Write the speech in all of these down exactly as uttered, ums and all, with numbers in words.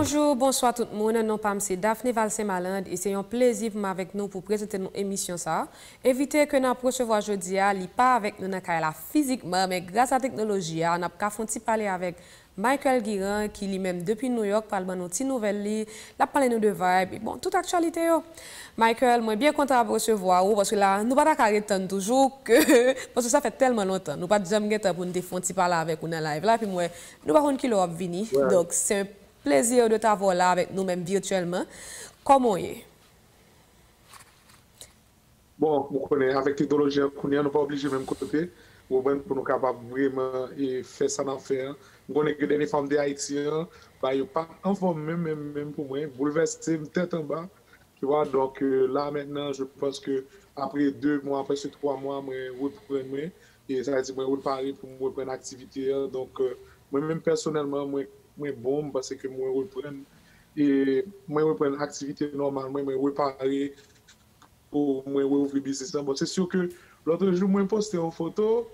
Bonjou, bonswa tout moun. Non pa m se Daphné Valcin Malande e se yon plezi pou m avèk nou pou prezante nou emisyon sa a. Envite ke n ap resevwa jodi a, li pa avèk nou nan kay la fizikman, men gras a teknoloji a, n ap ka fè yon ti pale avèk Michael Guirand, ki li menm depi New York pral ban nou ti nouvèl li, l ap pale nou de vibe, bon, tout aktyalite yo. Michael, mwen byen kontan ap resevwa ou, paske la, nou pa ta ka ret tann toujou, ke, paske sa fè tèlman lontan, nou pa t janm gen tan pou n te fè yon ti pale avèk ou nan live la, epi m wè, nou pa konn kilè w ap vini, donk, se yon plezi de t'avoir la avèk nou menm vityèlman. Kòman w ye? Bon, ou konnen, avèk teknoloji an kounye a, nou pa oblije menm kote, ou konprann, pou nou kapab vrèman e fè sa n ap fè an. M konnen ke dènye fwa m te Ayiti an, bagay yo pa t anfòm menm, menm, menm pou mwen, boulvèse m tèt anba, tu vois, donk, euh, la mentnan, je pense que après deux mois, presque trois mois, mwen reprann mwen, e sa vle di mwen repare pou m reprann aktivite an, donk, euh, mwen menm pèsonèlman, mwen, mwen bon, m panse ke mwen reprann, e mwen reprann aktivite nòmal mwen, mwen repare, pou mwen reouvri biznis lan. Bon, se si ke lòt jou mwen poste yon foto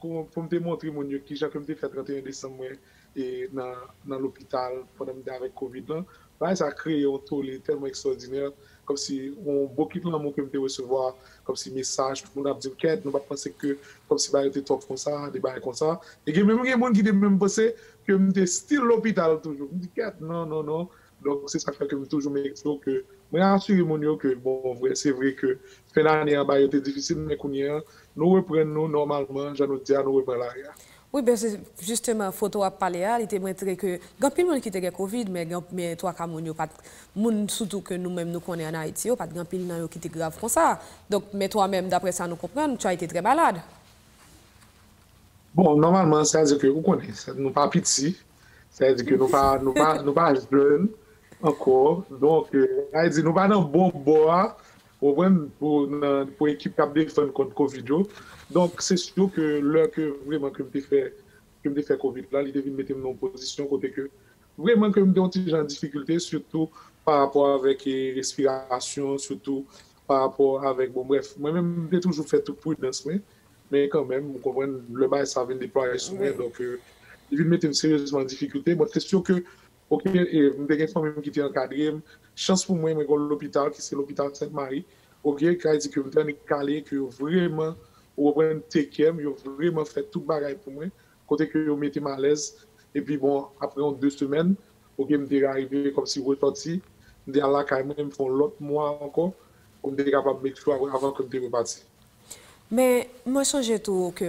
pou, pou m te montre moun yo kijan ke m te fè trannteyen desanm mwen e nan, nan lopital pandan m te avèk kovid lan. Bagay sa kreye yon tole tèlman ekstwòdinè, kòmsi yon bokit lanmou ke m te resevwa, kòmsi mesaj, tout moun ap di m kèt, nou pa t panse ke kòmsi bagay yo te twòp konsa, de bagay konsa. E gen menm gen moun ki te menm panse ke m te still lopital toujou. M di kèt, non, non, non. Donk, se sa k fè ke m toujou make sure ke mwen asire moun yo ke, bon, vre, se vre ke fen dane an bagay yo te difisil, men kounye a, nou reprann nou nòmalman, jan nou di a, nou reprann lari a. Wi, ben se jisteman foto w ap pale a, li te montre ke gen anpil moun ki te gen kovid, men gen, men twa ka moun yo pa t, moun sitou ke nou menm nou konnen ann Ayiti yo, pa t gen anpil nan yo ki te grav konsa. Donk, men twa menm, daprè sa nou konprann, tu as été très malade. Bon, nòmalman, sa vle di ke ou konnen, sa, nou pa piti, sa vle di ke nou pa, nou pa, nou pa jèn ankò. Donk, euh, sa vle di nou pa nan bon bò a, ou konprann, pou, nan, pou ekip k ap defann kont kovid yo. Donk, se si ke lè ke vrèman ke m te fè, ke m te fè kovid la, li te vin mete m nan yon pozisyon kote ke vrèman ke m te yon ti jan an difikilte, sitou pa rapò avèk, e, respirasyon, sitou pa rapò avèk, bon, brèf, mwen menm, m te toujou fè tout pridans mwen, men kanmenm, ou konprann, lè bagay sa vin deplwaye sou mwen, donk, euh, li vin mete m seryezman an difikilte. Bon, se si ke, oke, e, m te gen fanmi m ki te ankadre m, chans pou mwen, mwen gen yon lopital ki se lopital Sent Mari, oke, ki vle di ke m te annik ale, ke yo vrèman, ou konprann, take care m, yo vrèman fè tout bagay pou mwen, kote ke yo mete m alèz, epi bon, apre yon de semèn, oke, m te arive kòmsi resòti, m te al lakay mwen, m fè yon lòt mwa ankò, pou m te kapab make sure avan ke m te repati. Men, mwen sonje tou ke,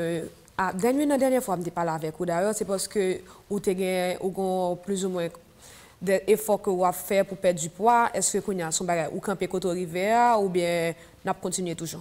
a, dènye, nan dènye fwa m te pale avèk ou, dayè, se paske ou te gen, ou gen plizoumwen de efò ke w ap fè pou pèdi pwa. Èske kounye a se yon bagay ou kanpe kote w rive a, oubyen n ap kontinye toujou?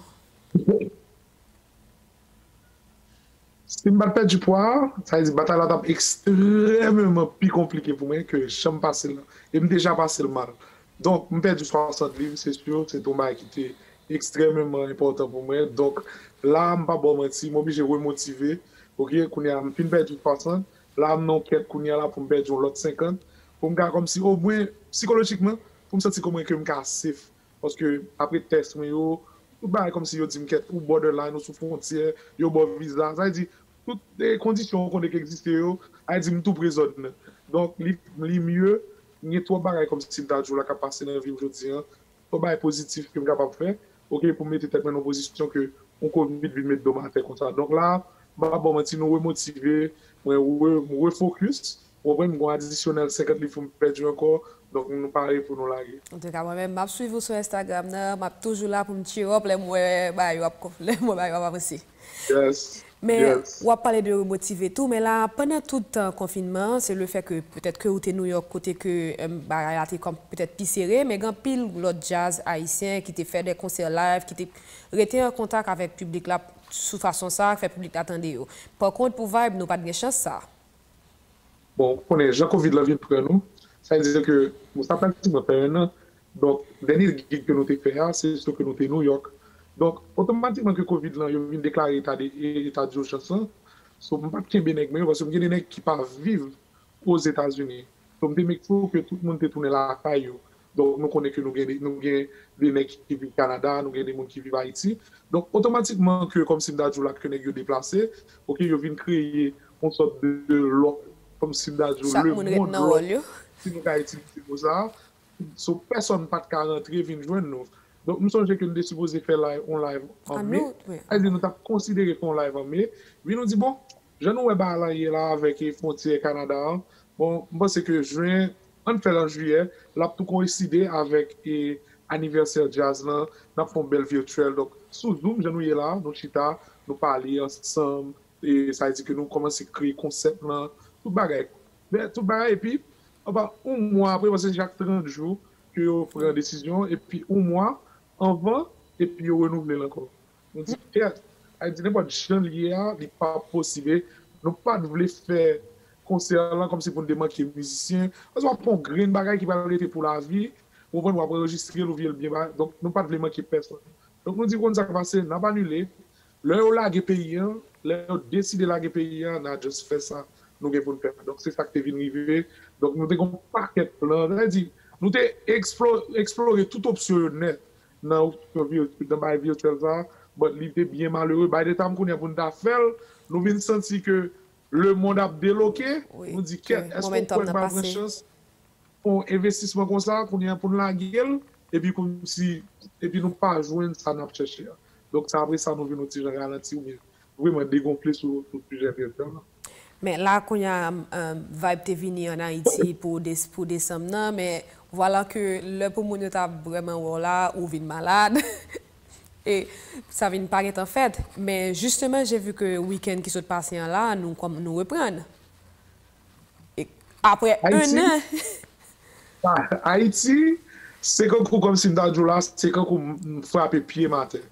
Si m pa t pèdi pwa a, sa vle di batay la t ap ekstrèmeman pi konplike pou mwen ke jan m pase l lan. E m deja pase l mal. Donk, m pèdi swasant liv, se si, se te yon bagay ki te ekstrèmeman enpòtan pou mwen. Donk, la a, m p ap ba w manti, m oblije remotive. Oke, kounye a, m fin pèdi swasant. La a, m nan yon kèt kounye a la pou m pèdi yon lòt senkant. Pou m ka kòmsi, omwen, sikolojikman, pou m santi kòman ke m ka safe. Paske apre tès mwen yo, tout bagay kòmsi yo di m kèt, ou borderline, ou sou fwontyè, yo ba w viza. Sa vle di, tout, e, kondisyon ou konnen ki egziste yo, sa vle di m tou pre zòn nan. Donk, li, li mye, m gen twòp bagay kòmsi m ta di w la k ap pase nan vi m jodi a, twòp bagay pozitif ke m kapab fè, oke, pou m mete tèt mwen nan yon pozisyon ke yon kovid vin met do m atè konsa. Donk la, m p ap ba w manti, nou remotive, mwen re-, m refocus, ou konprann, m gen yon adisyonèl senkant liv pou m pèdi ankò, donk nou pare pou nou lage. Antouka, mwen menm, m ap swiv ou sou Instagram nan, m ap toujou la pou m cheer up lè m wè bagay yo ap, lè m wè bagay yo ap avanse. Yes. Men, w ap pale de remotive tou, men la, pandan tout tan konfinman an, se le fè ke petèt ke ou te New York, kote ke, em, bagay la te kòm petèt pi sere, men gen anpil lòt djaz ayisyen ki te fè de konsè live, ki te rete an kontak avèk piblik la sou fason sa, fè piblik la tande yo. Pa kont, pou Vibe, nou pa t gen chans sa. Bon, ou konnen, jan kovid lan vin pran nou, sa vle di ke, bon, sa pratikman fè en an. Donk, dènye gig ke nou te fè a, se sou ke nou te New York. Donk, otomatikman ke kovid lan, yo vin deklare eta de, eta dijans lan. So, m pa t kenbe nèg mwen yo, paske m gen de nèg ki pa viv Ozetazini. So, m te make sure ke tout moun te tounen lakay yo. Donk, nou konnen ke nou gen de, nou gen de nèg ki viv Kanada, nou gen de moun ki viv Ayiti. Donk, otomatikman ke, kòmsi m ta di w la, ke nèg yo deplase, oke, yo vin kreye yon sòt de lòk, kòmsi m ta di w, lemond lòk, si nou ka itilize sa, so pèsonn pa t ka rantre vin jwenn nou. Donk, m sonje ke nou te sipoze fè live, on live an me. Sa vle di, nou t ap konsidere fè on live an me. Epi nou di, bon, jan nou wè bagay la ye la avèk e, fwontyè Kanada an, bon, m panse ke jen, ann fè l an jiyè, l ap tou koyenside avèk e, anivèsè djaz lan, n ap fè yon bèl virtual. Donk, sou Zoom, jan nou ye la, nou chita, nou pale ansanm, e sa vle di ke nou kòmanse kreye konsèp lan, tout bagay. Men, tout bagay, epi, anba yon mwa apre, paske se chak trant jou ke yo pran desizyon, epi yon mwa anvan, epi yo renouvle l ankò. Nou di, kèt, sa vle di nenpòt jan l ye a, li pa posib. E nou pa t vle fè konsè lan kòmsi pou n te manke mizisyen. Paske w ap pran yon grenn bagay ki pral rete pou lavi, ou konprann, w ap anrejistre l, ou vye l byen ba. Donk, nou pa t vle manke pèsonn. Donk, nou di, konn sa k pase, n ap anile. Lè yo lage peyi an, lè yo deside lage peyi an, n a just fè sa nou gen pou n fè. Donk, se sa k te vin rive. Donk, nou te gen yon pakèt plan. Sa vle di, nou te eksplo-, eksplore tout opsyon yo nèt nan opsyon vir-, nan bagay virtyèl sa a. But li te byen malere. By the time kounye a pou n ta fè l, nou vin santi ke lemonn ap deloke. Nou di, kèt, èske w kwè n pral pran chans pou yon envestisman konsa, kounye a pou n lage l, epi kòmsi, epi nou pa jwenn sa n ap chèche a. Donk, se apre sa nou vin yon ti jan ralanti oubyen vrèman degonfle sou, sou sijè virtyèl lan. Men la, kounye a, vibe te vini ann Ayiti pou, pou desanm nan, men vwala ke lè pou moun yo ta vrèman wè w la, ou vin malad. E sa vin pa gentan fèt. Men jisteman, j'ai vu ke wikenn ki sot pase an la, nou, nou reprann. E, apre en an. Ayiti, se kankou kòmsi m ta di w la, se kankou m frape pye m atè.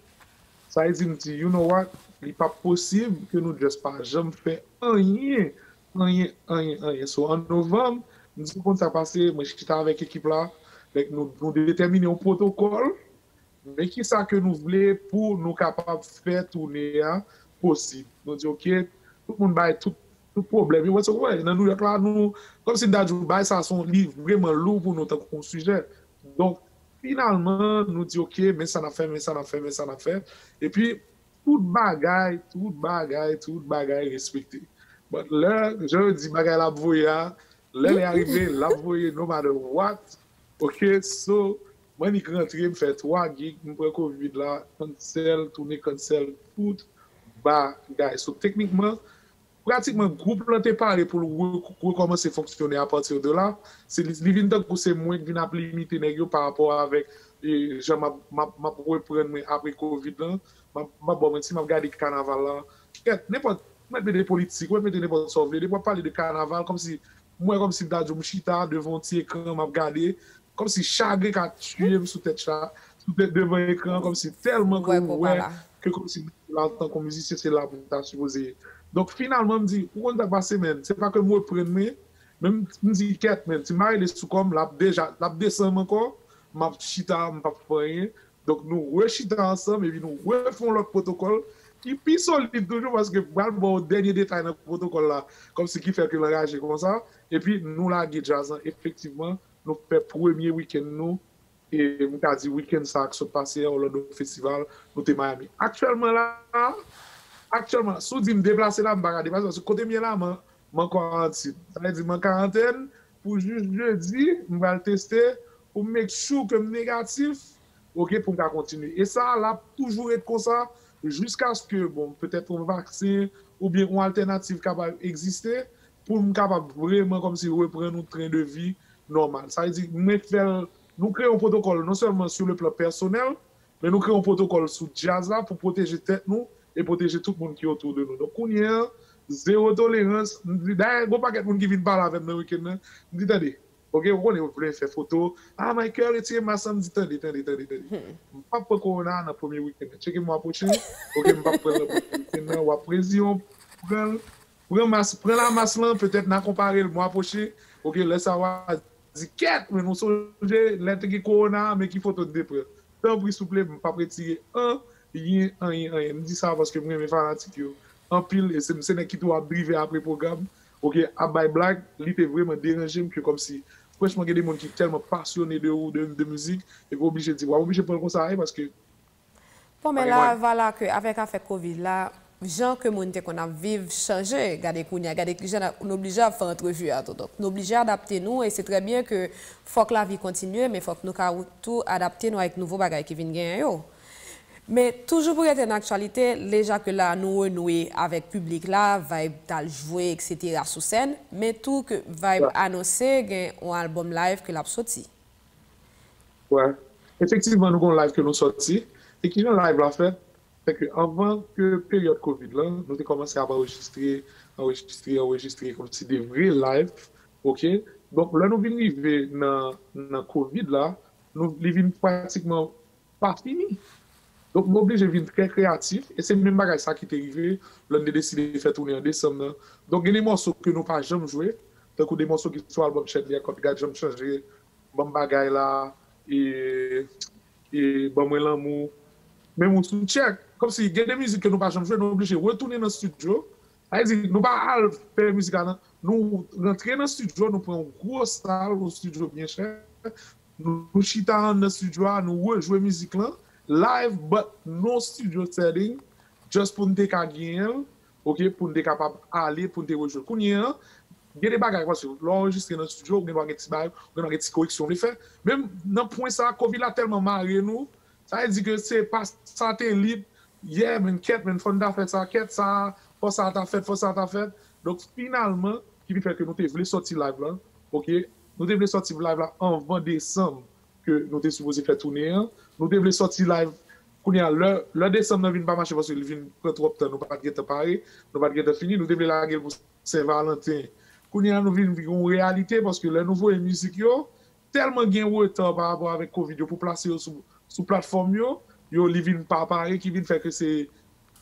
Sa vle di, m di, you know what, li p ap posib ke nou just pa janm fè anyen, anyen, anyen, anyen. So, an novanm, m di, ou konn sa k pase, mwen chita avèk ekip la, like, nou, nou detèmine yon pwotokòl, men kisa ke nou vle pou nou kapab fè toune a posib. Nou di, oke, tout moun bay tout, tout pwoblèm yo. Wè, so, wè, nan New York la, nou, kòmsi m ta di w, bagay sa, se yon, li vrèman lou pou nou tankou yon sijè. Donk, finalman, nou di, oke, men sa n ap fè, men sa n ap fè, men sa n ap fè. Epi, tout bagay, tout bagay, tout bagay respekte. But lè, jan yo di, bagay la ap voye a, lè lè a rive, l ap voye no matter what. Ok, so, m annik rantre, m fè twa gig, m pran covid la, cancel, toune cancel, tout bagay. So, teknikman, pratikman, gwoup lan te pare pou l re-, rekòmanse fonksyone apati de la. Se li, li vin tankou se mwen k vin ap limite nèg yo pa rapò avèk, e, jan m ap, m ap, m ap reprann mwen apre covid lan. M ap, m ap ba w manti, m ap gade kanaval la. Kèt, nenpòt, ou mèt mete politik, ou mèt mete nenpòt sa w vle. Depi w ap pale de kanaval, kòmsi, m wè kòmsi m ta di w m chita devan yon ti ekran, m ap gade. Kòmsi chagren ka tiye m sou tèt cha-, sou tèt devan ekran an, kòmsi tèlman ke ou wè ke kòmsi m la antanke yon mizisyen, se la pou m ta sipoze ye. Donk, finalman, m di, ou konn sa k pase, menn, se pa ke m reprann mwen, men m, m di, kèt, menn, si m pa rele sou kò m, l ap deja, l ap desann m ankò, m ap chita, m p ap fè anyen. Donk, nou rechita ansanm, epi nou refè yon lòt pwotokòl, ki pi solid toujou, paske m pral ba w dènye detay nan pwotokòl la, kòmsi ki fè ke l anraje konsa, epi nou lage djaz lan, efektivman, nou fè premye wikenn nou, e m ka di wikenn sa a k sot pase a, Orlando Festival, nou te Miami. Aktyèlman la, aktyèlman, si w di m deplase la, m pa ka deplase, paske kote m ye la, m an, m an kwarantìn. Sa vle di m an karantèn pou jis jedi, m pral teste pou m make sure ke m negatif, ok, pou m ka kontinye. E sa a, l ap toujou ret konsa, jiskaske, bon, petèt yon vaksen oubyen yon altènativ kapab egziste, pou m kapab vrèman kòmsi reprann yon tren de vi nòmal. Sa vle di, mwen fè l, nou kreye yon pwotokòl non sèlman sou le plan pèsonèl, men nou kreye yon pwotokòl sou djaz la pou pwoteje tèt nou e pwoteje tout moun ki otou de nou. Donk, kounye a, zewo tolerans. M di, dayè, gon pakèt moun ki vin pale avè m nan wikenn nan. M di, tande, ok, ou konnen yo vle fè foto. Ah, Michael, retire mas lan. M di, tande, tande, tande, tande. M p ap pran kowona nan premye wikenn nan. Tcheke mwa pwochen. Ok, m p ap pran l nan premye wikenn nan. W ap reziye w, pran l. Pran mas, pran la mas lan, petèt n a konpare l mwa pwochen. Ok, lè sa a w a di, kèt, men nou sonje, lè te gen kowona, men ki foto n te pran. Tanpri, souple, m p ap retire anyen, anyen, anyen. M di sa paske m renmen fanatik yo anpil, e se, se nèg ki tou ap drive apre pwogram, ok, ap bay blag, li te vrèman deranje m ke kòmsi, franchman, gen de moun ki tèlman pasyone de ou, de, de mizik, epi w oblije di, w ap oblije pran l konsa, e paske Bon, men la, vwala ke avèk afè covid la, jan ke moun te konn ap viv chanje. Gade kounye a, gade kijan n ap- n oblije ap fè antrevi a tou. Donk, n oblije adapte nou e se trè byen ke fòk lavi kontinye, men fòk nou ka tou adapte nou avèk nouvo bagay ki vin genyen yo. Men toujou pou rete nan aktyalite, deja ke la nou renouye avèk piblik la, Vibe t al jwe, et cetera sou sèn, men tou ke Vibe anonse gen yon albòm live ke l ap soti. Wè. Efektivman, nou gen yon live ke nou sòti. E kijan live la fèt? Se ke anvan ke peryòd Covid lan, nou te kòmanse ap anrejistre, anrejistre, anrejistre kòmsi de vre live. Oke? Donk, lè nou vin rive nan, nan Covid la, nou, li vin pratikman pa fini. Donk, nou oblije vin trè kreyatif. E se menm bagay sa ki te rive lè n te deside fè tounen an desanm nan. Donk, gen de mòso ke nou pa janm jwe, tankou de mòso ki sou albòm Chèd Li ak Kòd Gad Jan M Chanje, Ban m Bagay La, e, e Ban Mwen Lanmou, Menm ou sou tchèk. Kòmsi gen de mizik ke nou pa janm jwe, nou oblije retounen nan estidyo. Sa vle di, nou pa al fè mizik la nan. Nou rantre nan estidyo, nou pran yon gwo sal, yon estidyo byen chè. Nou chita anndan estidyo a, nou rejwe mizik lan live, but no studio setting, just pou n te ka genyen l, oke, pou n te kapab ale, pou n te rejwe l. Kounye a, gen de bagay, paske lè w anrejistre nan estidyo, ou gen dwa gen ti bagay, ou gen dwa gen ti koreksyon w vle fè. Men nan pwen sa, Covid la tèlman mare nou, sa vle di ke se pa satelit, yeah, men kèt, men fò n ta fè sa, kèt sa, fò sa ta fèt, fò sa ta fèt. Donk, finalman, ki vin fè ke nou te vle sòti live lan, oke, nou te vle sòti live la anvan desanm ke nou te sipoze fè tounen an. Nou te vle sòti live, kounye a, lè, lè desanm nan vin pa mache paske li vin pran twòp tan, nou pa t gentan pare, nou pa t gentan fini, nou te vle lage l pou Sen Valanten. Kounye a, nou vin gen yon reyalite paske lè nou voye mizik yo, tèlman gen reta pa rapò avèk Covid yo pou plase yo sou, sou platfòm yo, yo li vin pa pare ki vin fè ke se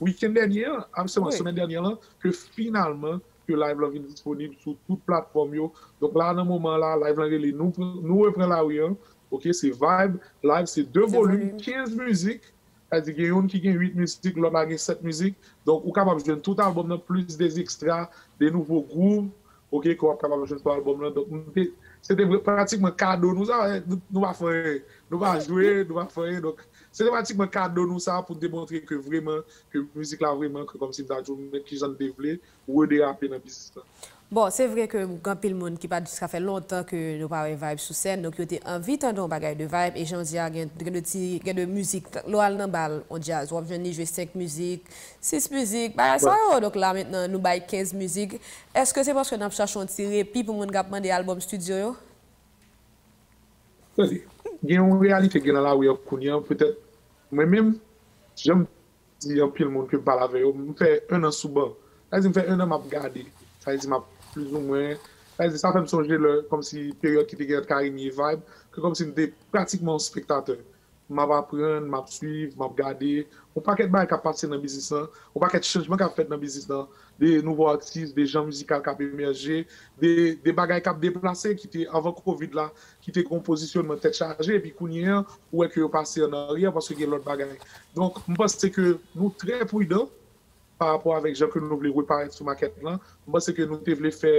wikenn dènye an, ap semen, semèn dènye an, ke finalman, ke live lan vin disponib sou tout platfòm yo. Donk la, nan moman la, live lan rele nou, nou repran lari an. Oke, se Vibe. Live se de volim, kenz mizik. Sa vle di gen youn ki gen uit mizik, lòt la gen sèt mizik. Donk, ou kapab jwenn tout albòm nan, plis de ekstra, de nouvo gwouv, oke, ke w ap kapab jwenn sou albòm lan. Donk, nou te, se te vre, pratikman kado nou sa, nou, nou pa fè anyen. Nou pa jwe, nou pa fè anyen. Donk, se te pratikman kado nou sa pou n te montre ke vreman, ke mizik la vreman, ke kòmsi m ta di w, men kijan n te vle rederape nan biznis lan. Bon, se vre ke gen anpil moun ki pa t, sa fè lontan ke nou pa wè Vibe sou sèn, donk yo te anvi tande yon bagay de Vibe, e jan w di a, gen, gen de ti, gen de mizik, lè w al nan bal, yon djaz, w ap jwenn li jwe senk mizik, sis mizik, bagay sa yo, donk la mentnan nou bay kenz mizik. Èske se paske n ap chache yon ti repi pou moun k ap mande albòm estidyo yo? Tande, gen yon reyalite gen nan lari an kounye a, petèt, mwen menm, jan m di anpil moun ke m pale avè yo, m fè en an sou ban. Sa vle di m fè en an m ap gade. Sa vle di m ap plizoumwen, sa vle di sa fè m sonje lè, kòmsi peryòd ki te gen ant Carimi e Vibe, ke kòmsi m te pratikman yon espektatè. M ap aprann, m ap swiv, m ap gade. Yon pakèt bagay k ap pase nan biznis lan, yon pakèt chanjman k ap fèt nan biznis lan, de nouvo atis, de jan mizikal k ap emèje, de, de bagay k ap deplase ki te anvan Covid la, ki te gen yon pozisyonman tèt chaje, epi kounye a, ou wè ke yo pase an aryè paske gen lòt bagay. Donk, m panse ke nou trè pridan pa rapò avèk jan ke nou vle reparèt sou makèt lan. M panse ke nou te vle fè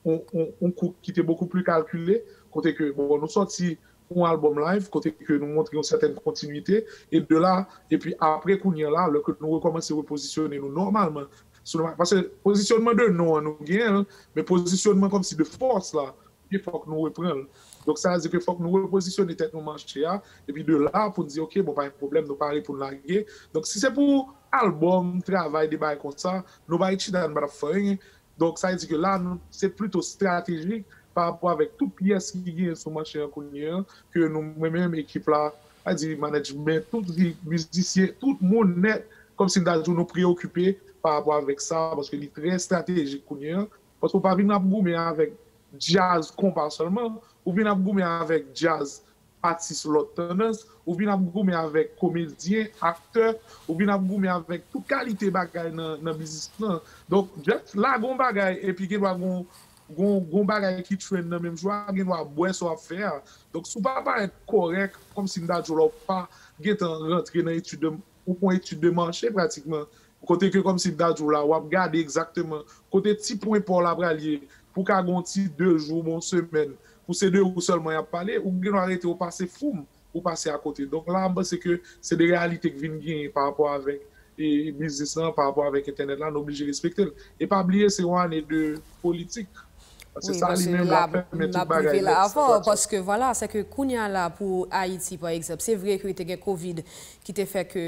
yon, yon, yon kou ki te bokou pli kalkile, kote ke, bon, nou sòti yon albòm live, kote ke nou montre yon sètèn kontinwite, e de la, epi apre kounye a la, lè ke nou rekòmanse repozisyone nou nòmalman, sou le ma-, paske pozisyonman de non an nou genyen l, men pozisyonman kòmsi de fòs la, oke, fòk nou repran l. Donk, sa vle di ke fòk nou repozisyone tèt nou mache a, epi de la pou n di, oke, bon, pa gen pwoblèm, nou pare pou n lage. Donk, si se pou albòm, travay, de bagay konsa, nou pa ret chita, nou pa t ap fè anyen. Donk, sa vle di ke la, nou, se plito estratejik pa rapò avèk tout pyès ki genyen sou mache an kounye a, ke nou, mwen menm, ekip la, sa vle di management, tout vi-, mizisyen, tout moun nèt, kòmsi m ta di w, nou preyokipe pa rapò avèk sa, paske li trè estratejik kounye a. Paske w pa vin ap goumen avèk djaz konpa sèlman, ou vin ap goumen avèk djaz atis lòt tandans, ou vin ap goumen avèk komedyen, aktè, ou vin ap goumen avèk tout kalite bagay nan, nan biznis lan. Donk, just lage yon bagay epi gen dwa gon, gon, gon bagay ki trend nan menm jou a, gen dwa bwè sa w ap fè a. Donk, si w pa parèt kòrèk, kòmsi m ta di w la, ou pa gentan rantre nan etid de, ou pran etid de mache pratikman. Kote ke kòmsi m ta di w la, w ap gade egzakteman kote ti pwen pa w la pral ye, pou w ka gen yon ti de jou, yon semèn, pou se de ou sèlman y ap pale, ou gen dwa rete, ou pase foum, ou pase akote. Donk la, m panse ke se de reyalite k vin genyen pa rapò avèk e, biznis lan pa rapò avèk entènèt la, nou oblije respekte l. E pa bliye, se yon ane de politik. Paske sa li menm l ap pèmèt tout bagay nèt sa. Paske vwala, se ke kounye a la pou Ayiti, pa egzanp, se vre ke te gen kovid ki te fè ke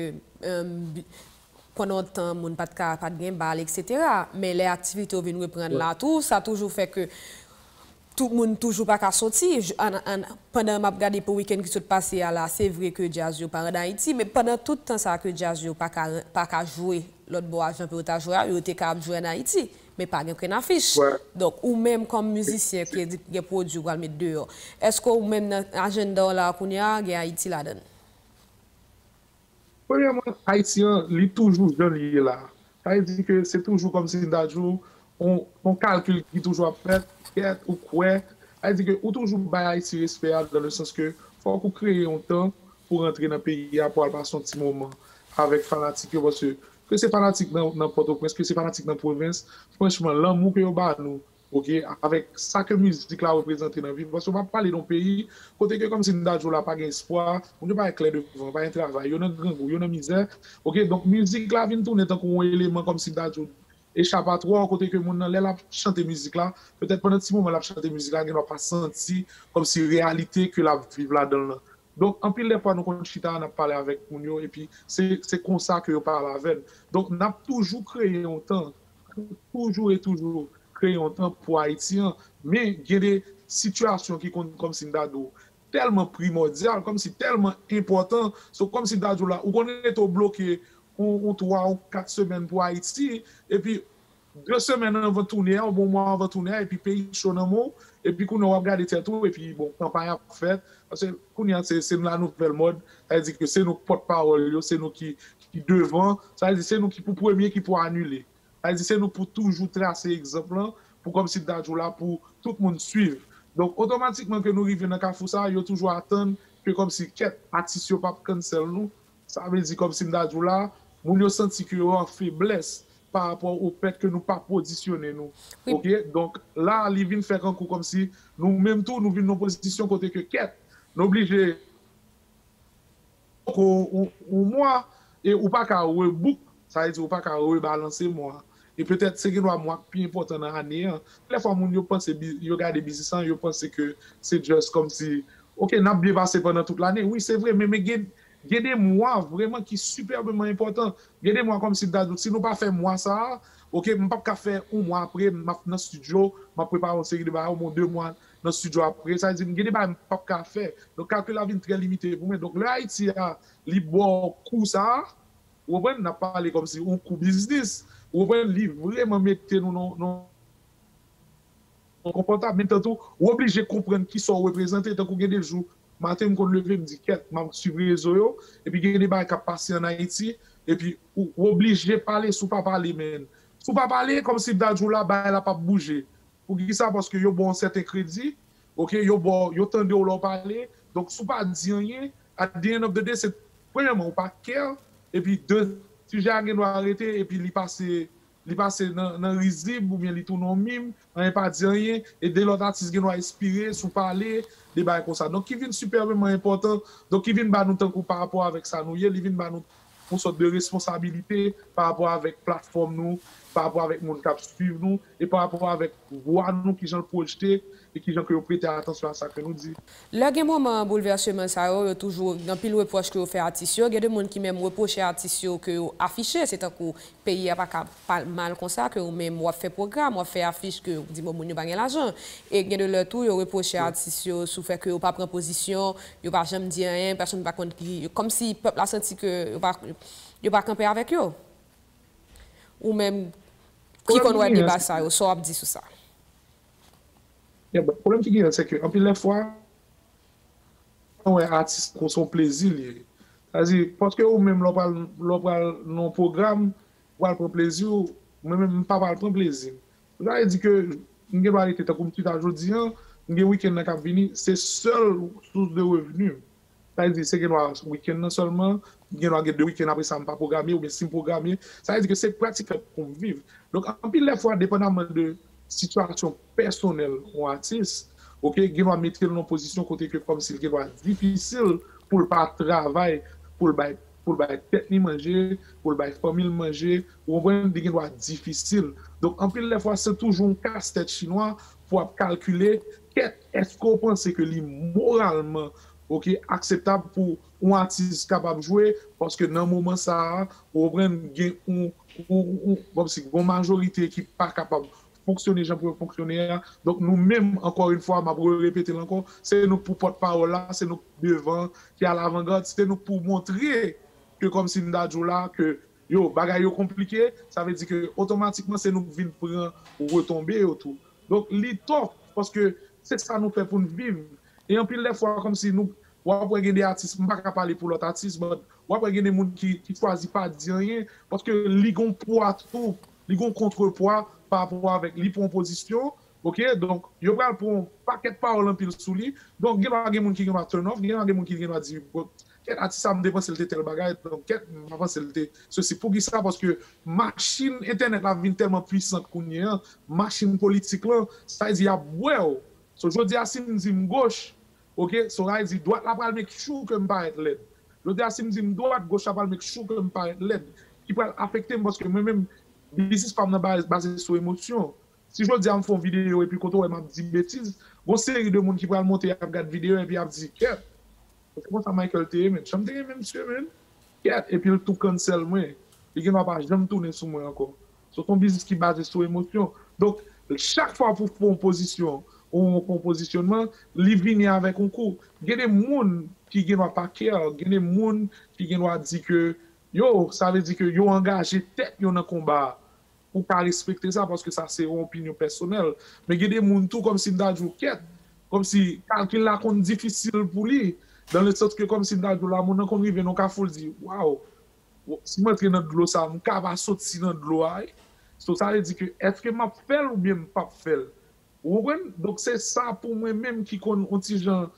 pandan yon tan, moun pa t ka, pa t gen bal, etsetera. Men lè aktivite yo vin reprann la tou, sa toujou fè ke tout moun toujou pa ka soti. Pandan m ap gade pou wikenn ki sot pase a la, se vre ke djaz yo pa ann Ayiti, men pandan tout tan sa ke djaz yo pa ka, pa ka jwe lòt bò a jan pou yo ta jwe a, yo te ka ap jwe ann Ayiti, men pa gen okenn afich. Donk, ou menm kòm mizisyen ki gen pwodui ou pral met deyò, èske ou menm nan ajanda w la kounye a, gen Ayiti ladan l? Premyèman, Ayiti an, li toujou jan li ye la. Sa vle di ke se toujou kòmsi m ta di w, on, on kalkil ki toujou ap fèt, kèt, ou kwè. Sa vle di ke ou toujou bay Ayiti respè a, dans le sens ke fòk ou kreye yon tan pou rantre nan peyi a, pou al pase yon ti moman avèk fanatik yo, paske ke se fanatik nan, nan Pòtoprens, ke se fanatik nan pwovens, franchman, lanmou ke yo ba nou, oke, avèk sa ke mizik la reprezante nan vi m, paske w ap pale de yon peyi kote ke kòmsi m ta di w la pa gen espwa, moun yo pa gen klè devan, pa gen travay, yo nan grangou, yo nan mizè, oke, donk mizik la vin tounen tankou yon eleman kòmsi m ta di w echapatwa, kote ke moun nan lè l ap chante mizik la, petèt pandan ti moman l ap chante mizik la, gen dwa pa santi kòmsi reyalite ke l ap viv ladan l lan. Donk, anpil de fwa, nou konn chita, n ap pale avèk moun yo, epi se, se konsa ke yo pale avè n. Donk, n ap toujou kreye yon tan, toujou e toujou kreye yon tan pou Ayiti an, men gen de sitiyasyon ki konn, kòmsi m ta di w, tèlman primòdyal, kòmsi tèlman enpòtan, so, kòmsi m ta di w la, ou konn rete w bloke yon, yon twa, yon kat semèn pou Ayiti, epi de semèn anvan toune a, oubyen yon mwa anvan toune a, epi peyi cho nan men w, epi kounye a w ap gade tèt ou, epi bon, kanpay ap fèt, paske kounye a se, se nou la nouvèl mòd, sa vle di ke se nou k pòtpawòl yo, se nou ki, ki devan, sa vle di se nou ki pou premye ki pou anile, sa vle di se nou pou toujou trase egzanp lan, pou kòmsi m ta di w la, pou tout moun swiv. Donk, otomatikman ke nou rive nan kafou sa a, yo toujou atann ke kòmsi kèt, atis yo p ap cancel nou, sa vle di kòmsi m ta di w la, moun yo santi ke yo an feblès pa rapò o fèt ke nou pa pozisyone nou. Oke? Donk, la, li vin fè kankou kòmsi nou menm tou, nou vin nan pozisyon kote ke kèt, nou oblije yon, yon, yon mwa, e ou pa ka rebook, sa vle di ou pa ka rebalanse mwa. E petèt se gendwa mwa k pi enpòtan nan ane an. Lè fwa moun yo panse, yo gade biznis lan, yo panse ke se just kòmsi, oke, n ap byen pase pandan tout lane. Wi, se vre, men, men gen, gen de mwa vrèman ki sipèbman enpòtan. Gen de mwa kòmsi m ta di w, si nou pa fè mwa sa a, oke, m p ap ka fè yon mwa apre, m ap nan estidyo, m ap prepare yon seri de bagay, oubyen de mwa nan estidyo apre. Sa vle di, gen de bagay m p ap ka fè. Donk, kalkil la vin trè limite pou mwen. Donk, lè Ayiti a, li ba w kou sa a, ou konprann, n ap pale kòmsi yon kou biznis. Ou konprann, li vrèman mete nou nan, nan, nan konfòtab. Menm tan tou, ou oblije konprann kisa w reprezante. Tankou gen de jou, maten m konn leve, m di, kèt, m ap swiv rezo yo, epi gen de bagay k ap pase ann Ayiti, epi ou, ou oblije pale, si w pa pale, men, si w pa pale, kòmsi m ta di w la, bagay la p ap bouje. Poukisa? Paske yo ba w yon sèten kredi, oke, yo ba w, yo tande w lè w pale. Donk, si w pa di anyen, at the end of the day, se, premyèman, ou pa care, epi de, sijè a gen dwa rete, epi li pase, li pase nan, nan rizib, oubyen li tounen yon mim, anyen pa di anyen, e de lòt atis gen dwa espire, si w pale, de bagay konsa. Donk, ki vin sipèbman enpòtan, donk, ki vin ba nou tankou pa rapò avèk sa nou ye, li vin ba nou yon sòt de responsabilite pa rapò avèk platfòm nou, pa rapò avèk moun k ap swiv nou, e pa rapò avèk vwa nou, kijan l pwojte, e kijan ke yo prete atansyon a sa ke nou di. Lè gen moman boulvèseman sa yo, yo toujou gen anpil repwòch ke yo fè atis yo. Gen de moun ki menm repwoche atis yo ke yo afiche, se tankou peyi a pa ka pa mal konsa, ke ou menm w ap fè pwogram, w ap fè afich, ke ou di bon moun yo pa gen lajan. E gen de lè tou, yo repwoche atis yo sou fè ke yo pa pran pozisyon, yo pa janm di anyen, pèsonn pa konn ki, kòmsi pèp la santi ke yo pa, yo pa kanpe avèk yo. Ou menm, ki konn wè deba sa yo, sa w ap di sou sa? Yeah, but pwoblèm ki genyen, se ke anpil lè fwa, mwen wè atis kon se yon plezi li ye. Sa di, paske ou menm lè w pral, lè w pral nan yon pwogram, ou pral pran plezi w, mwen menm m pa pral pran plezi m. Sa vle di ke m gen dwa rete tankou m chita jodi a, m gen wikenn nan k ap vini, se sèl sous de revni m. Sa vle di, se gen dwa wikenn nan sèlman, gen dwa gen de wikenn apre sa m pa pwograme, oubyen si m pwograme, sa vle di ke se pratikman pou m viv. Donk, anpil lè fwa, depandaman de sitiyasyon pèsonèl yon atis, oke, gen dwa mete l nan yon pozisyon kote ke kòmsi l gen dwa difisil pou l pa travay, pou l bay pou l bay tèt li manje, pou l bay fanmi l manje, ou konprann, li gen dwa difisil. Donk, anpil lè fwa, se toujou yon kastèt chinwa pou ap kalkile, kèt, èske w panse ke li moralman, oke, akseptab pou yon atis kapab jwe, paske nan moman sa a, ou konprann, gen yon, yon, yon, kòmsi, yon majorite ki pa kapab fonksyone jan pou yo fonksyone a. Donk, nou menm, ankò yon fwa, m ap repete l ankò, se nou k pou pòtpawòl la, se nou k devan, ki alavangad, se nou k pou montre ke, kòmsi m ta di w la, ke yo, bagay yo konplike, sa vle di ke otomatikman se nou k vin pran retonbe yo tou. Donk, li tòf, paske se sa nou fè pou n viv. E anpil lè fwa, kòmsi nou, w ap wè gen de atis, m pa ka pale pou lòt atis, but w ap wè gen de moun ki, ki chwazi pa di anyen, paske li gon pwa tou, li gon kontrepwa pa rapò avèk li pran pozisyon, oke? Donk, yo pral pran yon pakèt pawòl anpil sou li. Donk, gen dwa gen moun ki gen dwa turn off, gen dwa gen moun ki gen dwa di, bon, kèt atis sa, m te panse l te tèl bagay, donk, kèt, m pa panse l te sesi. Poukisa? Paske machin entènèt la vin tèlman pwisan kounye a, machin politik lan, sa vle di y ap bwè w. So, jodi a, si m di m goch, oke, so, sa vle di dwat la pral make sure ke m parèt lèd. Jodi a, si m di m dwat, goch la pral make sure ke m parèt lèd. Ki pral afekte m paske mwen menm, biznis pa m nan ba-, baze sou emosyon. Si jodi a m fè yon videyo epi kote w wè m ap di betiz, gon seri de moun ki pral monte ap gad videyo epi ap di, kèt, se konsa Michael te ye, men. Jan m te renmen misye, men. Kèt, epi l tou cancel mwen. Li gen dwa pa janm tounen sou mwen ankò. So, se yon biznis ki baze sou emosyon. Donk, chak fwa pou fè yon pozisyon ou yon pozisyonman, li vini avèk yon kou. Gen de moun ki gen dwa pa care, gen de moun ki gen dwa di ke, yo, sa vle di ke yo angaje tèt yo nan konba a. Ou ka respekte sa, paske sa se yon opinyon pèsonèl. Men gen de moun tou, kòmsi m ta di w, kèt, kòmsi kalkil la konn difisil pou li, dans le sens que, kòmsi m ta di w la, moun nan konn rive nan yon kafou, l di, waw, si m antre nan dlo sa, m ka pa soti nan dlo a, wi. So, sa vle di ke, èske m ap fè l oubyen m p ap fè l? Ou konprann? Donk, se sa pou mwen menm ki konn yon ti jan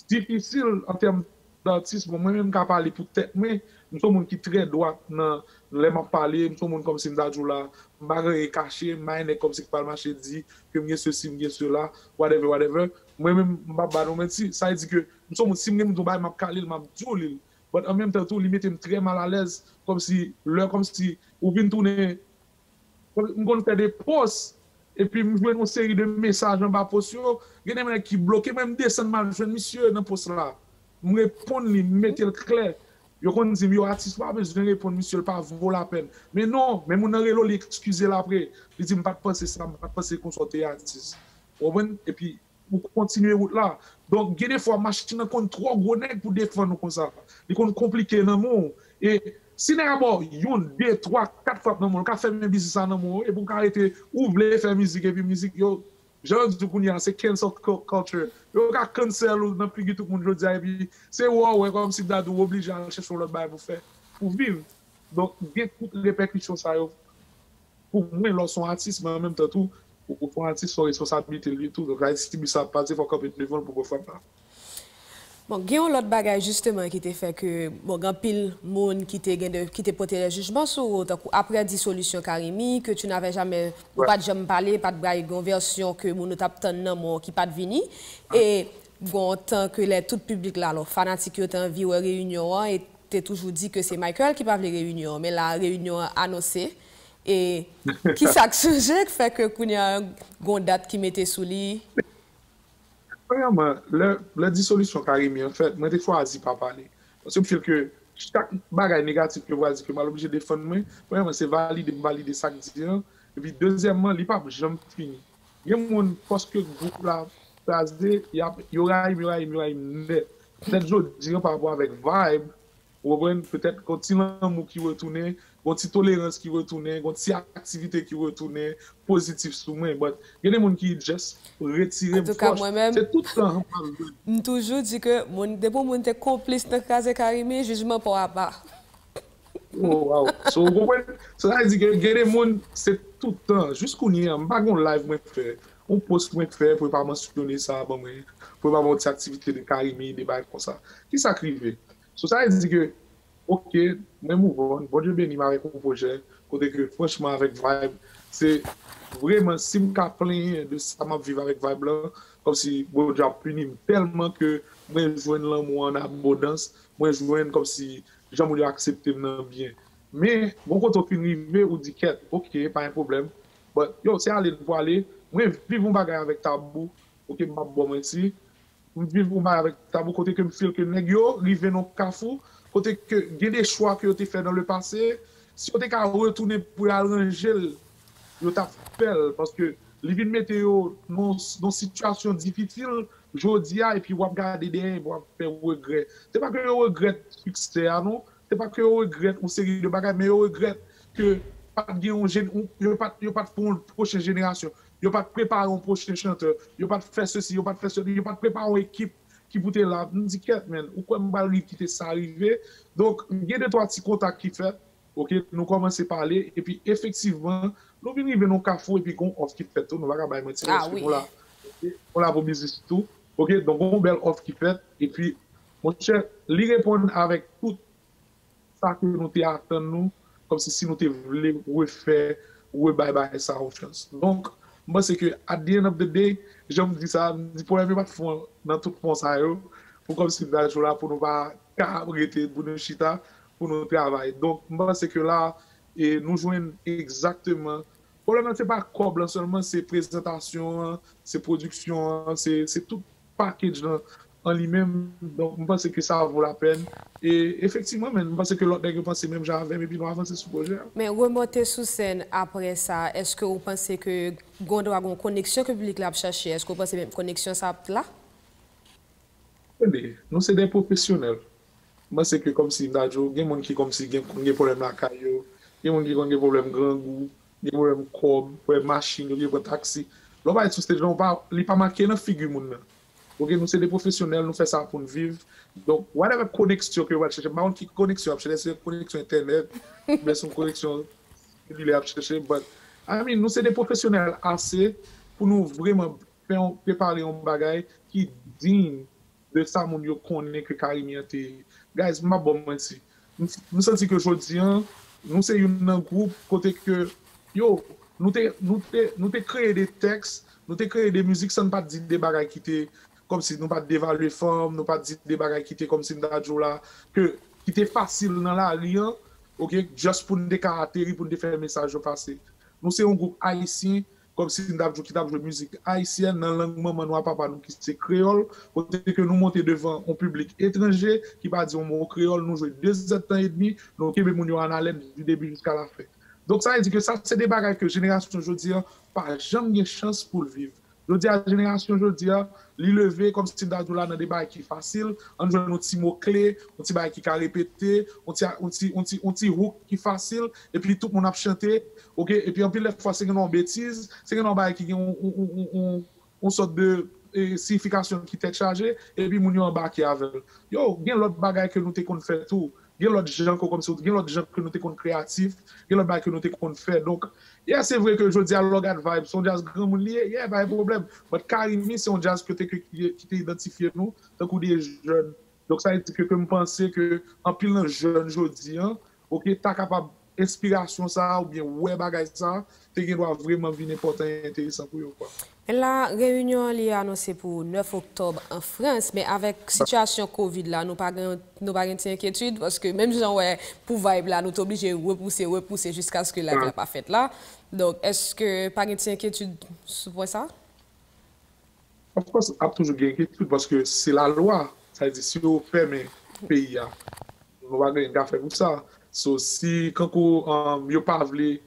difisil an tèm datis. Bon, mwen menm, m ka pale pou tèt mwen. M se yon moun ki trè dwat nan lè m ap pale. M se yon moun kòmsi m ta di w la, m pa gen anyen kache, m pa gen nèg kòmsi k pral mache di ke m gen sesi, m gen sela, whatever, whatever. Mwen menm, m p ap ba nou manti. Sa vle di ke m se yon moun, si m gen pou m di yon bagay, m ap kale l, m ap di w li. But an menm tan tou, li mete m trè malalèz, kòmsi, lè kòmsi ou vin tounen M konn fè de post, epi m jwenn yon seri de mesaj anba post yo. Gen de nèg ki bloke mwen, m desann m al jwenn misye nan post la. M reponn li, m mete l klè. Yo konn di m, yo, atis pa bezwen reponn misye, l pa vo lapèn. Men non, men moun nan rele w, li eskize l apre. Li di, m pa t panse sa, m pa t panse konsa w te ye atis. Ou konprann? Epi, ou kontinye wout la. Donk, gen de fwa, machin nan konn twò gwo nèg pou defann ou konsa. Li konn konplike nan men w. E si nèg la ba w yon, de, twa, kat frap nan men w, l ka fèmen biznis la nan men w, epi w ka rete, ou vle fè mizik, epi mizik, yo, jan yo di kounye a, se cancel cul-, culture. Yo ka cancel ou nan figi tout moun jodi a, epi se wè w wè kòmsi dad ou oblije al chèche yon lòt bagay pou fè, pou viv. Donk, gen tout repèkisyon sa yo. Pou mwen, lè w se yon atis, men an menm tan tou, ou, ou se yon atis, se yon responsablite l ye tou. Donk, Ayiti, bis ap pase, fò w kanpe devan l pou pran frap la. Bon, gen yon lòt bagay, jisteman, ki te fè ke, bon, gen anpil moun ki te gen de, ki te pote de jijman sou ou, tankou aprè disolisyon Carimi, que tu n'avais jamais, ou pa t janm pale, pa t bay yon vèsyon ke moun yo t ap tann nan men w ki pa t vini. E gen yon tan ke lè tout piblik la, alò, fanatik yo te anvi wè reyinyon an, e te toujou di ke se Michael ki pa vle reyinyon an, men la, reyinyon an anonse. E kisa k chanje, k fè ke kounye a, gen yon dat ki mete sou li? Premyèman, lè, lè disolisyon Carimi an fèt, mwen te chwazi pa pale. Paske m feel ke chak bagay negatif ke yo pral di ke m al oblije defann mwen, premyèman, se valide m valide sa k di an. Epi, dezyèmman, li p ap janm fini. Gen moun, paske gwoup la kraze, y ap, yo rayi m, yo rayi m, yo rayi m nèt. Nèt jodi an pa rapò avèk vibe, ou konprann? Petèt, gon ti lanmou ki retounen, gon ti tolerans ki retounen, gon ti aktivite ki retounen pozitif sou mwen. But, gen de moun ki just retire m fwòch. Se tout tan m ap jwenn. M toujou di ke moun, depi yon moun te konplis nan kraze Carimi, jijman pa w apa. Oh, wow. So, ou konprann? So, sa vle di ke gen de moun, se tout tan. Jis kounye a, m pa gon live mwen fè, yon post mwen fè, pou yo pa mansyone sa, ban mwen, pou yo pa ban yon ti aktivite de Carimi, de bagay konsa. Kisa k rive? So, sa vle di ke, oke, mwen move on, Bondye beni m avèk yon pwojè, kote ke, franchman, avèk vibe, se vrèman, si m ka plenyen de sa m ap viv avèk vibe lan, kòmsi Bondye ap pini m tèlman ke mwen jwenn lanmou an abondans, mwen jwenn kòmsi jan moun yo aksepte m nan byen. Men, gon kote w fin rive, ou di, "Kèt, oke, pa gen pwoblèm." But, yo, se ale n pou ale. Mwen viv yon bagay avèk Tabou, oke, m p ap ba w manti. M viv yon bagay avèk Tabou kote ke m feel ke nèg yo rive nan kafou, kote ke gen de chwa ke yo te fè dans le passé, si yo te ka retounen pou yo al ranje l, yo t ap fè l, paske li vin mete yo nan, nan sitiyasyon difisil jodi a, epi w ap gade dèyè, epi w ap fè regrè. Se pa ke yo regrèt siksè a, non. Se pa ke yo regrèt yon seri de bagay, men yo regrèt ke pa t gen yon jen-, yon, yo pa t, yo pa t fè yon pwochen jenerasyon. Yo pa t prepare yon pwochen chantè. Yo pa t fè sesi, yo pa t fè sela, yo pa t prepare yon ekip ki pou te la. M di, "Kèt, men, ou kwè m pral rive kite sa rive?" Donk, gen de twa ti kontak ki fèt. Oke, nou kòmanse pale, epi efektivman, nou vin rive nan kafou, epi gon òf ki fèt tou, nou pa ka bay manti, paske nou la, oke, nou la pou biznis tou. Oke, donk, gon bèl òf ki fèt, epi, monchè, li reponn avèk tout sa ke nou te atann nou, kòmsi si nou te vle refè, rebay bagay sa yon chans. Donk, m panse ke at the end of the day, jan m di sa, m di pwoblèm yo pa t fon nan tout fon sa yo, pou kòmsi m ta di w la pou nou pa ka rete, pou nou chita, pou nou travay. Donk, m panse ke la, e, nou jwenn egzakteman. Pwoblèm nan se pa kòb lan sèlman, se prezantasyon an, se pwodiksyon an, se, se tout package lan an li menm. Donk, m panse ke sa vo lapèn. E efektivman, men, m panse ke lòt nèg yo panse menm jan avè m, epi nou avanse sou pwojè a. Men remonte sou sèn apre sa, èske w panse ke gon dwa gon koneksyon ke piblik la ap chache? Èske w panse menm koneksyon sa ap la? Tande, nou se de pwofesyonèl. M panse ke kòmsi m ta di w, gen moun ki kòmsi gen, konn gen pwoblèm lakay yo, gen moun ki konn gen pwoblèm grangou, gen pwoblèm kòb, pwoblèm machin, yo gen pran taksi. Lè w pa sou stage lan, ou pa, li pa make nan figi moun nan. Oke, nou se de pwofesyonèl, nou fè sa pou n viv. Donk, whatever koneksyon ke yo pral chèche, m pa konn ki koneksyon y ap chèche, se koneksyon entènèt, oubyen se yon koneksyon selilè y ap chèche, but, I mean, nou se de pwofesyonèl ase pou nou vrèman fè yon, prepare yon bagay ki diy de sa moun yo konnen ke Carimi an te ye. Guys, m pa ba w manti. M, m santi ke jodi an, nou se youn nan gwoup kote ke, yo, nou te, nou te, nou te kreye de tèks, nou te kreye de mizik san n pa t di de bagay ki te, kòmsi nou pa t devalye fanm, nou pa t di de bagay ki te, kòmsi m ta di w la, ke, ki te fasil nan lari an, oke, just pou n te ka ateri, pou n te fè mesaj yo pase. Nou se yon gwoup ayisyen, kòmsi m t ap di w, ki t ap jwe mizik ayisyèn nan lang manman nou a papa nou ki se kreyòl, kote ke nou monte devan yon piblik etranje ki pa di yon mo kreyòl, nou jwe de zèdtan edmi, nou kenbe moun yo an alèn di debi jiska lafen. Donk, sa vle di ke sa se de bagay ke jenerasyon jodi a pa janm gen chans pou l viv. Jodi a, jenerasyon jodi a, li leve kòmsi m ta di w la nan de bagay ki fasil, ann jwenn yon ti mo kle, yon ti bagay ki ka repete, yon ti, yon ti, yon ti, yon ti hook ki fasil, epi tout moun ap chante, oke? Epi anpil lè fwa se gen yon betiz, se gen yon bagay ki gen yon, yon, yon, yon, yon, yon sòt de, e, siyifikasyon ki tèt chaje, epi moun yo anbake avè l. Yo, gen lòt bagay ke nou te konn fè tou. Gen lòt jan ke kòmsi, gen lòt jan ke nou te konn kreyatif, gen lòt bagay ke nou te konn fè. Donk, yeah, se vre ke jodi a lè w gad Vybz, se yon djaz granmoun li ye, yeah, pa gen pwoblèm. But Carimi, se yon djaz ke te, ke, ki, ki te idantifye nou tankou de jèn. Donk, sa vle di ke, ke m panse ke anpil nan jèn jodi a, oke, ta kapab enspirasyon sa a oubyen wè bagay sa a, te gen dwa vrèman vin enpòtan e enteresan pou yo, kwa. Men la, reyinyon an li anonse pou nèf oktòb an Frans, men avèk sitiyasyon kovid la, nou pa gen, nou pa gen ti enkyetid, paske menm jan w wè pou Vybz la, nou te oblije repouse, repouse jiskaske live la pa fèt la. Donk, èske pa gen ti enkyetid sou pwen sa? Of course, ap toujou gen enkyetid, paske se lalwa. Sa vle di, si yo fèmen peyi a, nou pa gen anyen n ka fè pou sa. So, si, kankou, um, yo pa vle,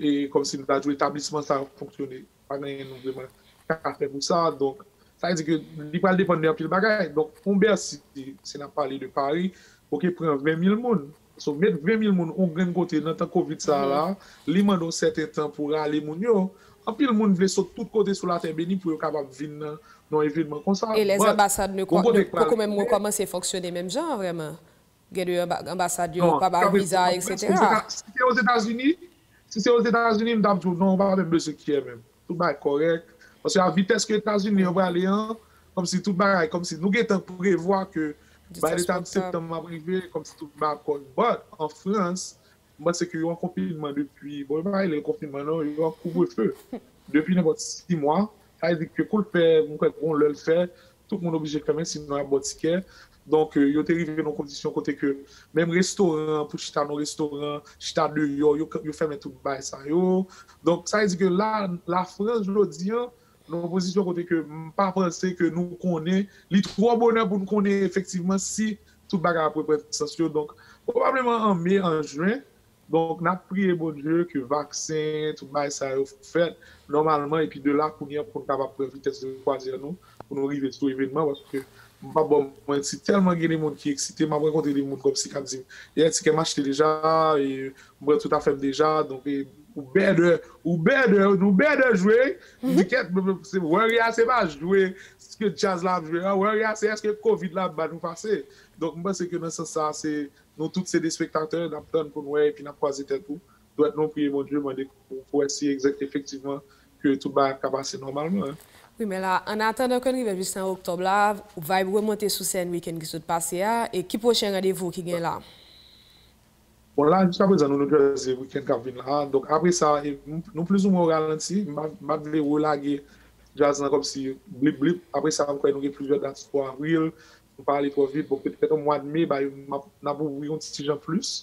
e, kòmsi m ta di w, etablisman sa a fonksyone, pa gen anyen nou vrèman ka fè pou sa. Donk, sa vle di ke li pral depann de anpil bagay. Donk, yon Bèsi, si n ap pale de Pari, oke, pran ven mil moun. So, met ven mil moun yon grenn kote nan tan kovid sa a la, li mande yon sèten tan pou rale moun yo. Anpil moun vle sot tout kote sou latè beni pou yo kapab vin nan, nan yon evènman konsa. E lèzanbasad ne, ne poko menm rekòmanse fonksyone menm jan, vrèman. Gen de anba-, anbasad yo pa bay viza, etsetera. Si se Ozetazini, si se Ozetazini, m t ap di w, non, ou pa menm bezwen kyè menm. Tout bagay kòrèk. Paske a vitès ke Etazini yo prale an, kòmsi tout bagay, kòmsi nou gentan prevwa ke by the time septanm ap rive, kòmsi tout bagay ap kòrèk. But, an Frans, m panse ke yo an konfinman depi, bon, yo pa rele l konfinman non, yo an kouvrefe. Depi nenpòt sis mwa, sa vle di ke kou l fè, m kwè gon lè l fè, tout moun oblije fèmen, sinon y ap ba w tikè. Donk, euh, yo te rive nan kondisyon kote ke menm restoran, pou chita nan restoran, chita deyò, yo, yo fèmen tout bagay sa yo. Donk, sa vle di ke la, Lafrans, jodi an, nan yon pozisyon kote ke m pa panse ke nou konnen, li twò bonè pou n konnen efektivman si tout bagay ap reprann sans yo. Donk, pwobableman an me, an jen, donk, n ap priye Bondye ke vaksen, tout bagay sa yo fèt nòmalman, epi de la, kounye a, pou n kapab pran vitès de kwazyè nou, pou nou rive sou evènman, paske m p ap ba w manti, tèlman gen de moun ki eksite, m ap rankontre de moun kòmsi k ap di m, "Yè, tikè m achte deja, e, m pran tout afè m deja, donk, e, ou better, ou better, nou better jwe." M di, "Kèt, se worry a, se pa jwe, se ke djaz la ap jwe a, worry a, se èske covid la ap ba nou pase." Donk, m panse ke nan sans sa, se, nou tout se de espektatè, n ap tann pou n wè, epi n ap kwaze tèt ou. Dwèt nou priye Bondye, mande pou, pou wè si egzak-, efektivman ke tout bagay ap ka pase nòmalman, hein. Wi, men la, an atandan ke n rive jis nan oktòb la, vibe remonte sou sèn wikenn ki sot pase a, e ki pwochen randevou ki gen la? Bon, la, jiska prezan, nou New Jersey, wikenn k ap vin la. Donk, apre sa, e, m-, nou plizoumwen o ralanti. M pa, m pa vle relage djaz lan kòmsi blip blip. Apre sa, m kwè nou gen plizyè dat sou avril. Nou pa ale twò vit. Bon, petèt o mwa de me, ba, m ap, n ap ouvri yon ti jan plis.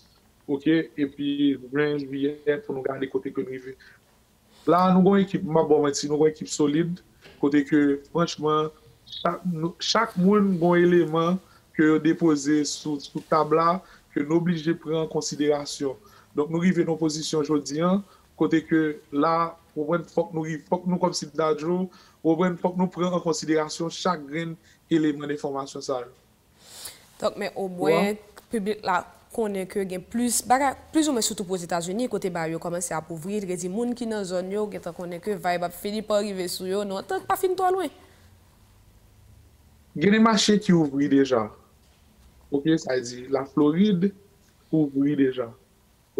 Oke? Epi, jen, jiyè, pou nou gade kote ke n rive. La, nou gon ekip, m p ap ba w manti, nou gon ekip solid, kote ke, franchman, chak, nou, chak moun gon eleman ke yo depoze sou, sou tab la, ke n oblije pran an konsiderasyon. Donk, nou rive nan pozisyon jodi an, kote ke la, ou konprann, fòk nou rive, fòk nou kòmsi Dadjo, ou konprann, fòk nou pran an konsiderasyon chak grenn eleman enfòmasyon sa yo. Donk, men omwen, piblik la konnen ke gen plis bagay, plizoumwen sitou pou Ozetazini, kote ba yo kòmanse ap ouvri, li vle di moun ki nan zòn yo gentan konnen ke vibe ap fini pa rive sou yo, nan yon tan k pa fin twò lwen. Gen de mache ki ouvri deja. Oke, sa vle di Laflorid ouvri deja.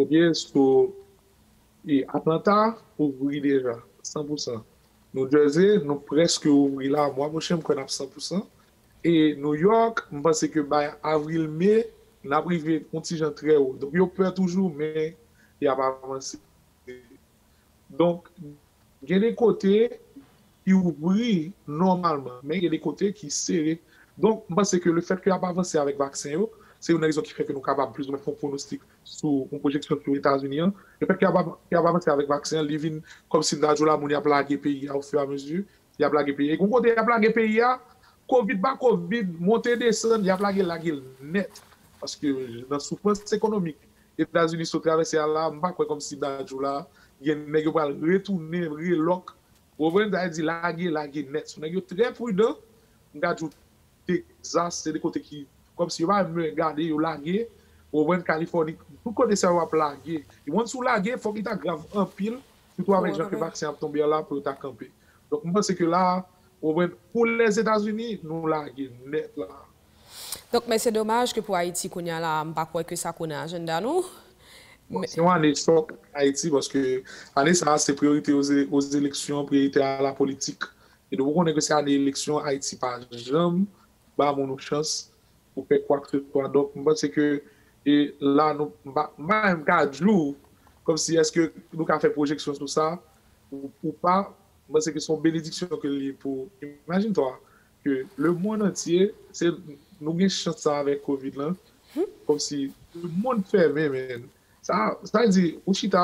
Oke, so, e Atlanta ouvri deja, san pou san. New Jersey, nou prèske ouvri la, mwa pwochen, m kwè n ap san pou san. E New York, m panse ke bay avril, me, n ap rive yon ti jan trè wo. Donk, yo pè toujou, men y ap avanse. Donk, gen de kote ki ouvri nòmalman, men gen de kote ki sere. Donk, m panse ke lefètke y ap avanse avèk vaksen yo, se youn nan rezon ki fè ke nou kapab plizoumwen fè yon pwonostik sou yon pwojeksyon sou Etazini an. Lefètke y ap, y ap avanse avèk vaksen an, li vin kòmsi m ta di w la, moun y ap lage peyi a ofiramezu, y ap lage peyi a. E gon kote y ap lage peyi a, kovid pa kovid, monte desann, y ap lage, lage l nèt. Paske nan soufrans ekonomik Etazini sot travèse a la, m pa kwè kòmsi m ta di w la, gen nèg yo pral retounen relòk. Ou konprann? Sa vle di lage, lage nèt. So nèg yo trè pridan. M ka di w Texas, se de kote ki, kòmsi yo pa menm gade, yo lage. Ou konprann? Kalifòni, tout kote sa yo ap lage. E once ou lage, fòk li ta grav anpil, sitou avèk jan ke vaksen ap tonbe a la pou yo ta kanpe. Donk, m panse ke la, ou konprann, pou Lèzetazini, nou lage nèt la. Donk, men se domaj ke pou Ayiti kounye a la, m pa kwè ke sa konnen ajanda nou. Bon, se yon ane chòk Ayiti, paske ane sa a, se priyorite aux, aux élections, priyorite à la politique. E nou konnen ke se ane eleksyon, Ayiti pa janm ba moun yon chans pou fè kwakeseswa. Donk, m panse ke, e la, nou, m pa, m pa menm ka di w, kòmsi èske nou ka fè pwojeksyon sou sa ou, ou pa, m panse ke se yon benediksyon ke l ye pou, imajine twa, ke lemonn antye, se, nou gen chans sa avèk kovid lan, kòmsi lemonn fèmen, men. Sa, sa vle di, ou chita,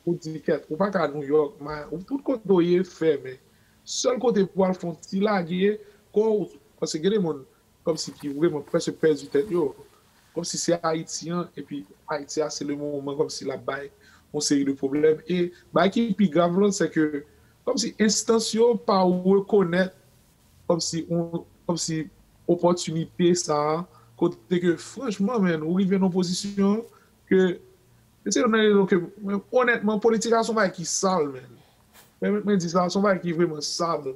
ou di, "Kèt, ou pa ka New York, ma, ou tout kote w ye fèmen." Sèl kote pou al fè yon ti lage kò w, paske gen de moun, kòmsi ki vrèman prèske pèdi tèt yo. Kòmsi se Ayiti an, epi Ayiti a, se le moman, kòmsi l ap bay yon seri de pwoblèm. E bagay ki pi grav lan, se ke, kòmsi enstans yo pa rekonèt, kòmsi, yon, kòmsi opòtinite sa a, kote ke, franchman, men, ou rive nan pozisyon ke, se youn nan rezon ke, men, onètman, politik la se yon bagay ki sal, men. Pèmèt mwen di sa, se yon bagay ki vrèman sal.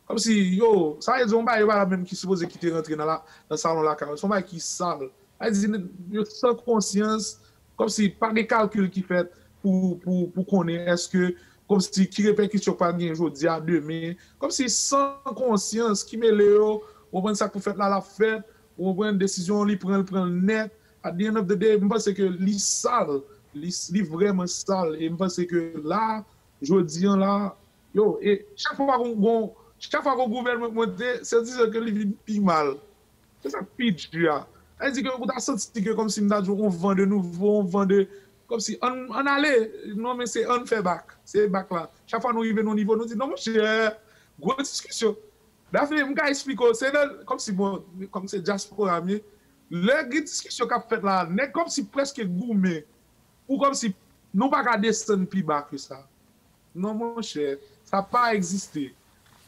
Kòmsi, yo, sa vle di yon bagay yo pa menm ki sipoze kite rantre nan la, nan salon lakay yo. Se yon bagay ki sal. Sa vle di, yo san konsyans, kòmsi pa gen kalkil ki fèt pou, pou, pou konnen èske, kòmsi ki repèkisyon k pral gen jodi a, demen. Kòmsi san konsyans ki mele yo, ou konprann sa k pou fèt la, l ap fèt, ou konprann desizyon li pran, l pran l nèt. At the end of the day, m panse ke li sal, li, li vrèman sal. E m panse ke la, jodi an la, yo, e chak fwa gon, gon, chak fwa gon gouvènman k monte, se dizon ke li vin pi mal. sa k pi di a. Sa vle di ke ou ta santi ke kòmsi m ta di w on van de nouvo, on van de, kòmsi ann, ann ale, non men se ann fè bak, se bak la. Chak fwa nou rive nan nivo, nou di non monchè, gwo diskisyon. Daphné, m ka eksplike w, se nan, kòmsi bon, kòm se dyaspora m ye, lè gen diskisyon k ap fèt la, nèg kòmsi prèske goumen pou kòmsi nou pa ka desann pi ba ke sa. Non monchè, sa pa egziste.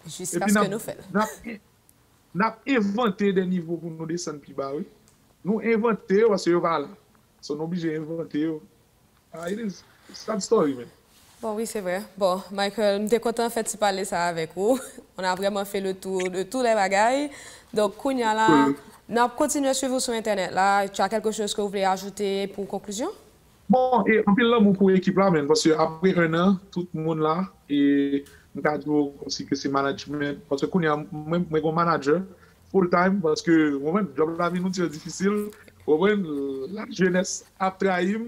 Epi n ap, n ap, n ap envante de nivo pou nou desann pi ba, wi. Nou envante yo paske yo pa la. So, nou oblije envante yo. Ah, it is, it's sad story, man. Bon, wi, se vre. Bon, Michael, m te kontan fè ti pale sa avèk ou. On a vraiment fait le tour de tous les bagages. Donk, kounye a la, n ap kontinye swiv ou sou entènèt la. Tu as quelque chose que vous voulez ajouter pour conclusion? Bon, e anpil lanmou pou ekip la, men, paske apre un an, tout moun la, e m ka di w kòmsi ke se management, paske kounye a, mwen, mwen gon manager, full time, paske, w konprann, djòb la vin yon ti jan difisil, w konprann, lajenès ap trayi m,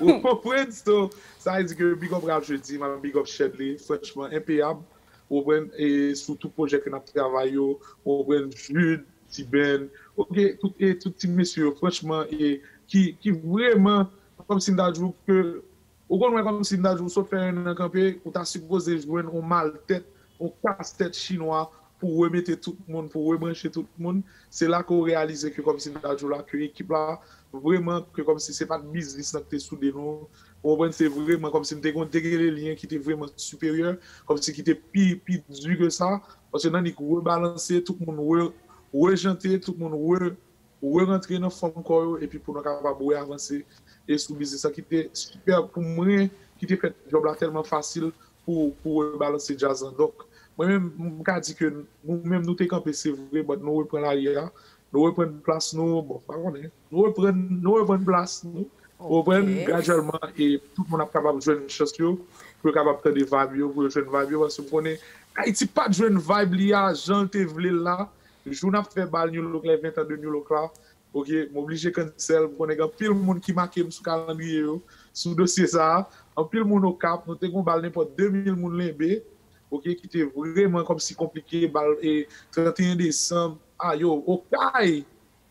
w konprann, so, sa vle di ke big up Ralph Jeudi, m ap big up Shedley, franchman, enpeyab, w konprann, e sou tout pwojè ke n ap travay yo, w konprann, Jude, Ti Ben, ok, tout, e tout ti mesye yo, franchman, e ki, ki vrèman, kòmsi m ta di w ke, ou konn wè kòmsi m ta di w sot fè un an kanpe, ou ta sipoze jwenn on mal tèt, on kas tèt chinwa pou remete tout moun, pou rebranche tout moun. Se la ke w reyalize ke kòmsi m ta di w la, ke ekip la, vrèman, ke kòmsi se pa t biznis lan ki te soude nou. Ou konprann, se vrèman kòmsi m te konn te gen de lyen ki te vrèman siperyè, kòmsi ki te pi, pi di ke sa. Paske Nannick rebalanse, tout moun re, rejante, tout moun re, re-rantre nan fòm kò yo, epi pou nou kapab re-avanse e sou biznis lan ki te sipè pou mwen, ki te fè djòb la tèlman fasil pou, pou rebalanse djaz lan. Donk, mwen menm, m ka di ke nou menm nou te kanpe, se vre, but nou repran lari a, nou reprann plas nou, bon, pa konnen, nou reprann, nou reprann plas nou, ou konprann, gradyèlman, e tout moun ap kapab jwenn chans yo, pou yo kapab tande vibe yo, pou yo jwenn vibe yo, paske m konnen Ayiti pa t jwenn vibe li a, jan l te vle l la, jou n ap fè bal New Look, les vingt ans de New Look la, ok, m oblije cancel, m konnen gen anpil moun ki make m sou kalandriye yo, sou dosye sa a, anpil moun Okap, nou te gon bal nenpòt de mil moun Lenbe, ok, ki te vrèman kòmsi konplike, bal e trannteyen desanm, a yo, Okay,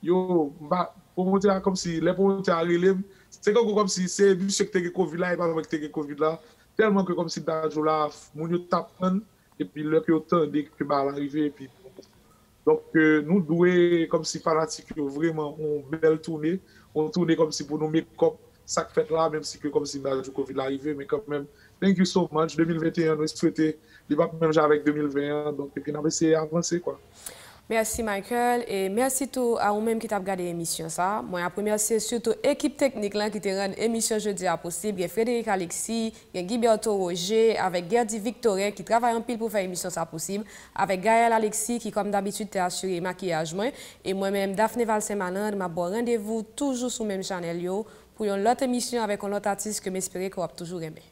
yo, m pa, pwomotè a kòmsi, lè pwomotè a rele m, se kankou kòmsi se misye ki te gen kovid la, e pa mwen ki te gen kovid la, tèlman ke kòmsi m ta di w la, moun yo t ap tann, epi lè ke yo tande ke bal la rive, epi, donk, ke nou dwe, kòmsi fanatik yo, vrèman, on bèl toune, on toune kòmsi pou nou make up sa k fèt la, menm si ke kòmsi m ta di w kovid la rive, men kanmenm, thank you so much, de mil venteyen an, nou swete li p ap menm jan avèk de mil ven an, donk, epi n ap eseye avanse, kwa. Mèsi Michael, e mèsi tou a ou menm ki t ap gade emisyon sa. Mwen ap remèsye sitou ekip teknik lan ki te rann emisyon jodi a posib, gen Frédéric Alexis, gen Guiberto Roger avèk Guerdy Victorin ki travay anpil pou fè emisyon sa posib, avèk Gaël Alexis ki kòm dabitid te asire makiyaj mwen, e mwen menm Daphné Valcin Malandre m ap ba w randevou toujou sou menm chanèl yo pou yon lòt emisyon avèk yon lòt atis ke m espere ke w ap toujou renmen.